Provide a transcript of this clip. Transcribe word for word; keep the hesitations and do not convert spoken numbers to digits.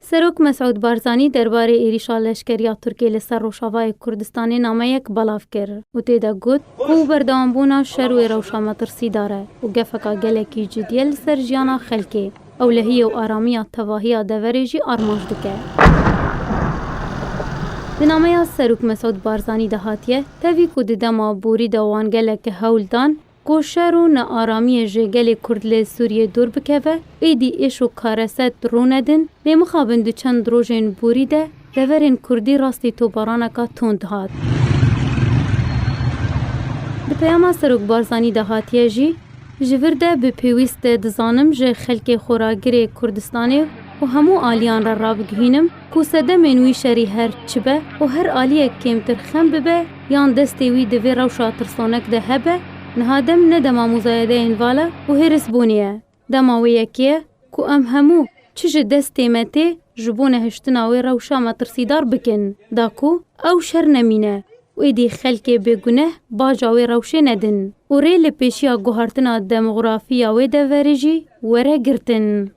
Serok Mesûd Barzanî derbarê êrîşa leşkeriya Tirkiyê li ser Rojavayê Kurdistanê nameyek belav kir û tê de got ku berdewambûna şer wê rewşa metirsîdar e û gefeka gelekî cidî ye li ser jiyana xelkê. Ewlehiyê û aramiya tevahiya deverê jî armanc dike. Di nameya Serok Mesûd Barzanî de hatiye, tevî ku di dema borî de wan gelek hewl dan, ku şer û nearamiyê ji gelê Kurd li Sûriyê dûr bikeve, êdî êş û kareset rûnedin, lê mixabin di çend rojên borî de deverên Kurdî rastî toparaneka tund hat. Di peyama Serok Barzanî de hatiye jî, ji vir de bi pêwîst e dizanim ji xelkê xoragirê Kurdistanê û hemû aliyan re rabigihînim ku sedemên wî şerî her çi be û her aliyek kêmtir xem bibe yan destê wî di vê rewşa tirsonek de hebe, niha dem ne dema muzayedeyên vala û hêrisbûnê ye. Dema wê yekê ye ku em hemû çi ji destê me tê ji bo nehiştina wê rewşa metirsîdar bikin, da ku ew şer nemîne û êdî xelkê bêguneh baca wê rewşê nedin û rê li pêşiya guhartina demografiya wê deverê jî were girtin.